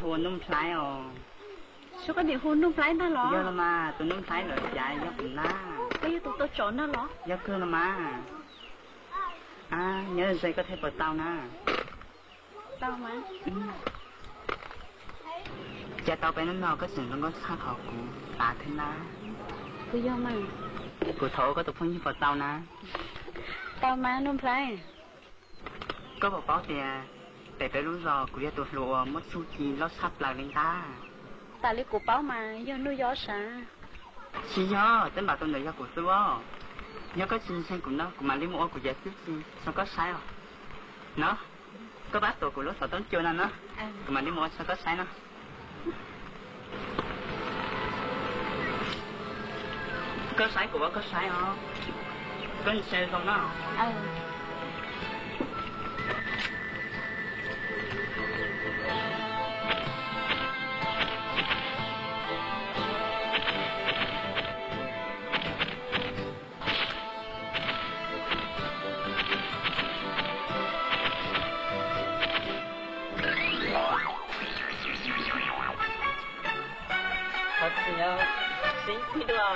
Ua Nuj Nplhaib os. Sub, koj niam hu Nuj Nplhaib ntag los? Yog los mas, tus Nuj Nplhaib lawm cas yog kuv na. Koj yog tus tau tsom ntag los? Yog kawg los mas. A, nyob ze koj thiaj puas tau na. Tau mas. Cas tau peb hnub no koj tseem zoo nkauj tshaj qhov kuv tas thiab na. Kuv yog mas. Kuv thov ua koj tus phooj ywg puas tau na? Tau mas Nuj Nplhaib. Koj puas paub tias pem peb lub zos kuv yog tus hluas uas muaj txuj ci loj tshaj plaws li ntag. Tas li kuv paub mas yog Nuj Yob sav. Tsis yog, tej npam tus ntawd yog kuv xwb os. Yog koj tsis ntseeg kuv no kuv mam li mus ua kuv cov txuj ci rau koj saib os. No, koj pab tuav kuv lub xov tooj cua no na, kuv mam li mus ua rau koj saib no. Koj saib kuv ua koj saib os. Koj ntsia zoo na. Thov txim, sib ntsib dua.